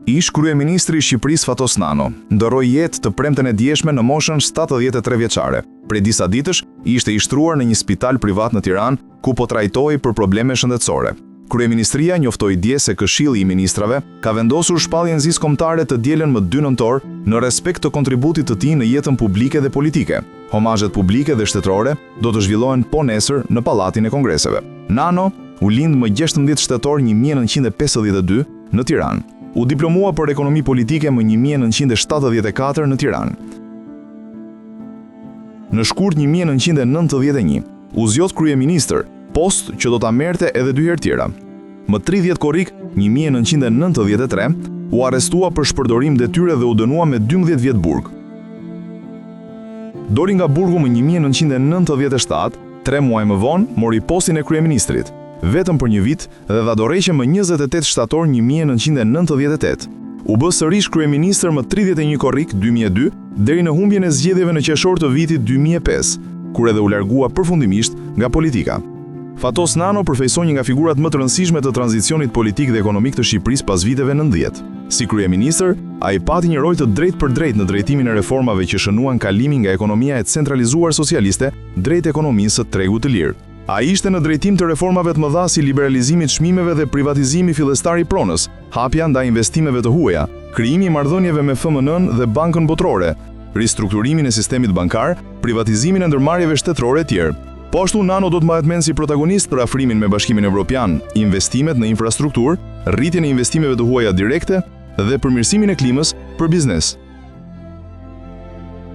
Ish-kryeministri i Shqipërisë Fatos Nano ndërroi jetë të premten e djeshme në moshën 73 vjeçare. Prej disa ditësh ishte i shtruar në një spital privat në Tiranë, ku po trajtohej për probleme shëndetësore. Kryeministria njoftoi dje se Këshilli i Ministrave ka vendosur shpalljen zisë kombëtare të dielën më 2 nëntor në respekt të kontributit të tij në jetën publike dhe politike. Homazhet publike dhe shtetërore do të zhvillohen po nesër në Pallatin e Kongreseve. Nano u lind më 16 shtator 1952 në Tiranë. U diplomua për ekonomi politike më 1974 në Tiranë. Në shkurt 1991, u zgjodh kryeministër, post që do ta merrte edhe dy herë tjera. Më 30 korrik 1993, u arrestua për shpërdorim detyre dhe u dënua me 12 vjet burg. Doli nga burgu më 1997, tre muaj më vonë mori postin e kryeministrit, vetëm për një vit dhe dha dorëheqje më 28 shtator 1998. U bë sërish kryeministër më 31 korrik 2002, deri në humbjen e zgjedhjeve në qershor të vitit 2005, kur edhe u largua përfundimisht nga politika. Fatos Nano përfaqëson një nga figurat më të rëndësishme të tranzicionit politik dhe ekonomik të Shqipërisë pas viteve 90. Si kryeministër, ai pati një rol të drejtpërdrejtë në drejtimin e reformave që shënuan kalimin nga ekonomia e centralizuar socialiste drejt ekonomisë së tregut të lirë. Ai ishte në drejtim të reformave të mëdha si liberalizimi i çmimeve dhe privatizimi fillestar i pronës, hapja ndaj investimeve të huaja, krijimi i marrëdhënieve me FMN-në dhe Bankën Botërore, ristrukturimin e sistemit bankar, privatizimin e ndërmarrjeve shtetërore etj. Po ashtu Nano do të mbahet mend si protagonist për afrimin me Bashkimin Evropian, investimet në infrastrukturë, rritjen e investimeve të huaja direkte dhe përmirësimin e klimës për biznes.